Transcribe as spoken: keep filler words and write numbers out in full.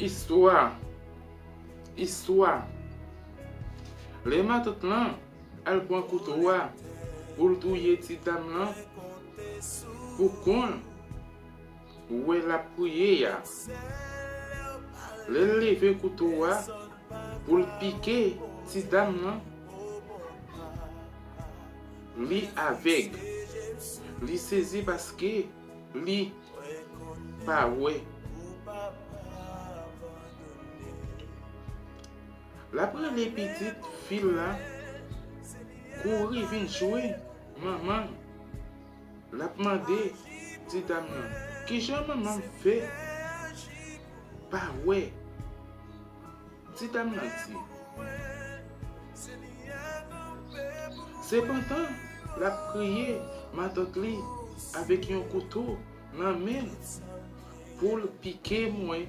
Istwa. Istwa. Lè matant lan al pran kouto a pou l touye ti dam lan pou kont l wè l ap kriye a. Lè l leve kouto a pou l pike ti dam lan, li avèg. Li sezi paske li pa wè. L ap rele pitit fi l la kouri vin jwenn manman l. L ap mande ti dam lan, "Kijan manman m fè pa wè?" Ti dam lan di, "Sepandan, l ap kriye matant li avèk yon kouto nan men l pou l pike mwen